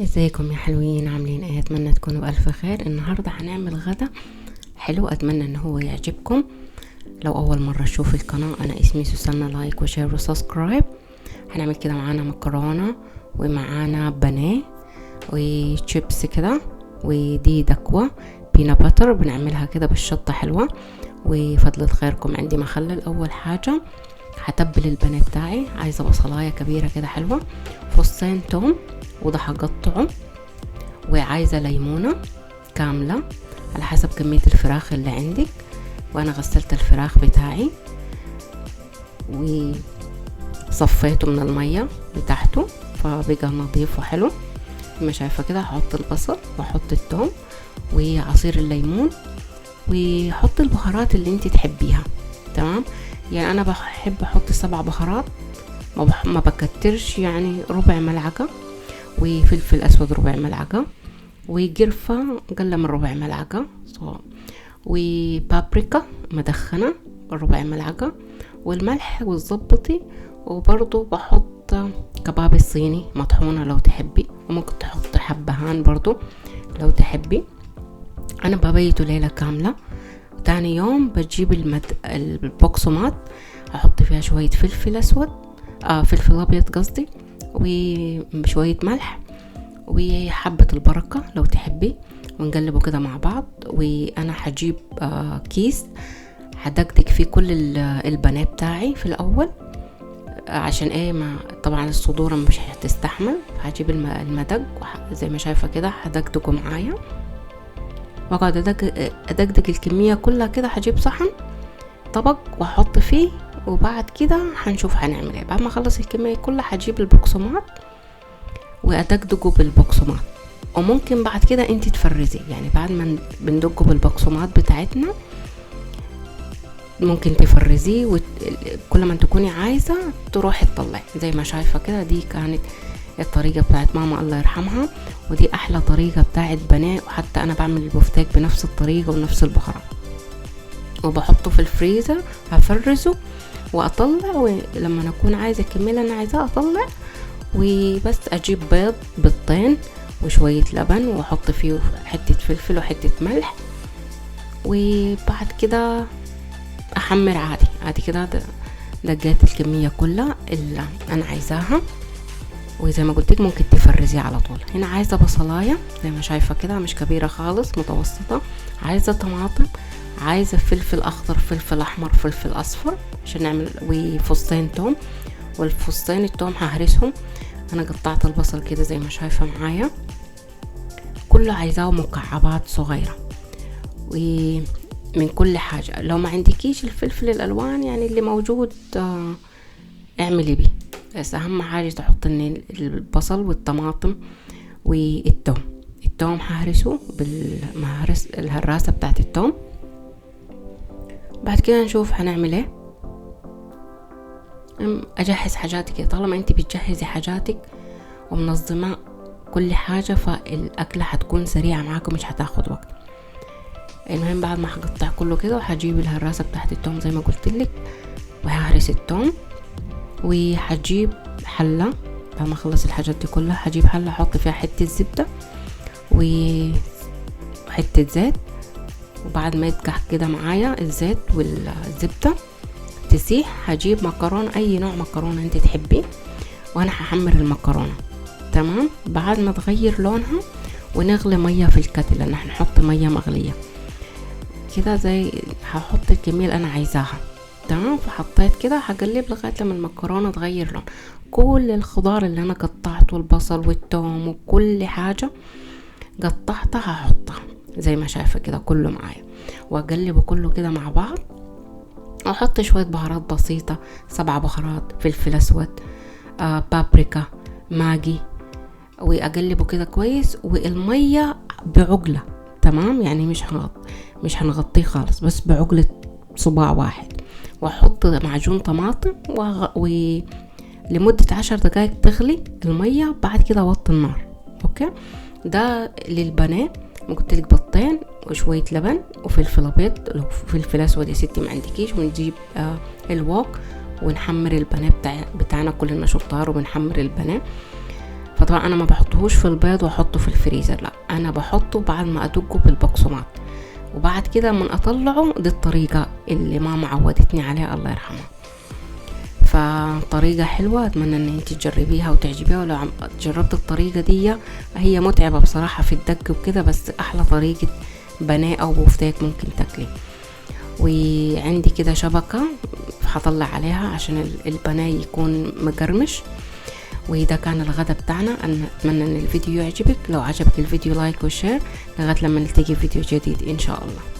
ازيكم يا حلوين؟ عاملين ايه؟ اتمنى تكونوا بالف خير. النهارده هنعمل غدا حلو، اتمنى ان هو يعجبكم. لو اول مرة تشوف القناة، انا اسمي سوسنة، like و share و subscribe. هنعمل كده معانا مكرونه ومعانا بانيه وشيبس كده، ودي دكوه peanut butter بنعملها كده بالشطه حلوة. وفضلة خيركم عندي مخلل. اول حاجة هتبل البانيه بتاعي، عايزه بصلايه كبيرة كده حلوة، فصين توم وده هقطعه، وعايزه ليمونه كاملة على حسب كمية الفراخ اللي عندك. وانا غسلت الفراخ بتاعي وصفيته من المية بتاعته فبقى نظيف وحلو ما شايفه كده. هحط البصل واحط الثوم وعصير الليمون وحط البهارات اللي انت تحبيها. تمام، يعني انا بحب احط 7 بهارات، ما بكترش، يعني ربع ملعقة، وفلفل اسود ربع ملعقة، وقرفه اقل من ربع ملعقة، وبابريكا مدخنه ربع ملعقة، والملح والظبطي. وبرضو بحط كباب الصيني مطحونه لو تحبي، وممكن تحط حبهان برضو لو تحبي. انا ببيته ليلة كاملة. تاني يوم بجيب البقسماط، احط فيها شوية فلفل اسود، فلفل ابيض قصدي، وشوية ملح وحبه البركة لو تحبي، ونقلبه كده مع بعض. وانا هجيب كيس هدقدق فيه كل البانيه بتاعي في الاول، عشان ايه؟ ما طبعا الصدور مش هتستحمل، فهجيب المدق زي ما شايفه كده هدقدقه معايا، واقعد ادقدق الكمية كلها كده. هجيب صحن طبق واحط فيه، وبعد كده هنشوف هنعمل ايه. بعد ما اخلص الكمية كلها هجيب البقسماط وادقدقه بالبقسماط، وممكن بعد كده انت تفرزي، يعني بعد ما بندقه بالبقسماط بتاعتنا ممكن تفرزيه، كل ما تكوني عايزه تروحي تطلعي زي ما شايفه كده. دي كانت الطريقة بتاعت ماما الله يرحمها، ودي احلى طريقه بتاعت بانيه. وحتى انا بعمل البفتيك بنفس الطريقة ونفس البهارات، وبحطه في الفريزر، هفرزه واطلع، ولما اكون عايزه الكمية اللي انا عايزاها اطلع. وبس اجيب بيض، بيضتين، وشوية لبن، واحط فيه حتة فلفل وحتة ملح، وبعد كده احمر عادي عادي كده. دقيت الكمية كلها اللي انا عايزاها، وزي ما قلت لك ممكن تفرزيه على طول. هنا عايزه بصلايه زي ما شايفه كده، مش كبيرة خالص، متوسطه. عايزه طماطم، عايزه فلفل اخضر، فلفل احمر، فلفل اصفر عشان نعمل، وفصين توم. والفصين التوم ههرسهم. انا قطعت البصل كده زي ما شايفه معايا، كله عايزاه مكعبات صغيرة ومن كل حاجة. لو ما عندكيش الفلفل الالوان يعني اللي موجود اعملي بيه، بس اهم حاجة تحط البصل والطماطم والثوم. الثوم ههرسه بالمهرس، الهراسه بتاعت الثوم. بعد كده نشوف هنعمل ايه. اجهز حاجاتك، طالما انت بتجهزي حاجاتك ومنظمة كل حاجة فالاكله هتكون سريعة معاكم، مش هتاخد وقت. المهم بعد ما هقطع كله كده، وهجيب الهراسه بتاعت الثوم زي ما قلت لك، وههرس الثوم. وهجيب حله بعد ما اخلص الحاجات دي كلها، هجيب حله احط فيها حتة زبدة وحتة زيت، وبعد ما يتقح كده معايا الزيت والزبده تسيح، هجيب مكرونه، اي نوع مكرونه انت تحبيه، وانا هحمر المكرونه. تمام، بعد ما تغير لونها ونغلي مية في الكتل، لان هنحط مية مغليه كده، زي هحط الكمية اللي انا عايزاها. تمام، فحطيت كده، هقلب لغاية لما المكرونه تغير لون. كل الخضار اللي انا قطعته، البصل والثوم وكل حاجة قطعتها هحطها زي ما شايفه كده كله معايا، واقلبه كله كده مع بعض. واحط شوية بهارات بسيطة، 7 بهارات، فلفل اسود، بابريكا، ماجي، واقلبه كده كويس. والمية بعقله، تمام، يعني مش هنغطيه خالص، بس بعقله صباع واحد. واحط معجون طماطم لمدة 10 دقايق تغلي المية، بعد كده اوطي النار. okay، ده للبانيه. قلت لك بيضتين وشوية لبن وفلفل ابيض، لو فلفل اسود يا ستي ما عندكيش. ونجيب ال wok ونحمر البانيه بتاعنا، كلنا شطار وبنحمر البانيه. فطبعا انا ما بحطهوش في البيض واحطه في الفريزر، لا انا بحطه بعد ما ادقه بالبقسماط، وبعد كده من اطلعه. دي الطريقة اللي ماما عودتني عليها الله يرحمها، فطريقة حلوة، اتمنى ان انت تجربيها وتعجبيها. ولو جربت الطريقة دي، هي متعبة بصراحة في الدق وكده، بس احلى طريقة بانيه او بوفتيك ممكن تاكلي. وعندي كده شبكة هطلع عليها عشان البانيه يكون مقرمش. وده كان الغدا بتاعنا. انا اتمنى ان الفيديو يعجبك، لو عجبك الفيديو like و share، لغاية لما نلتقي في فيديو جديد ان شاء الله.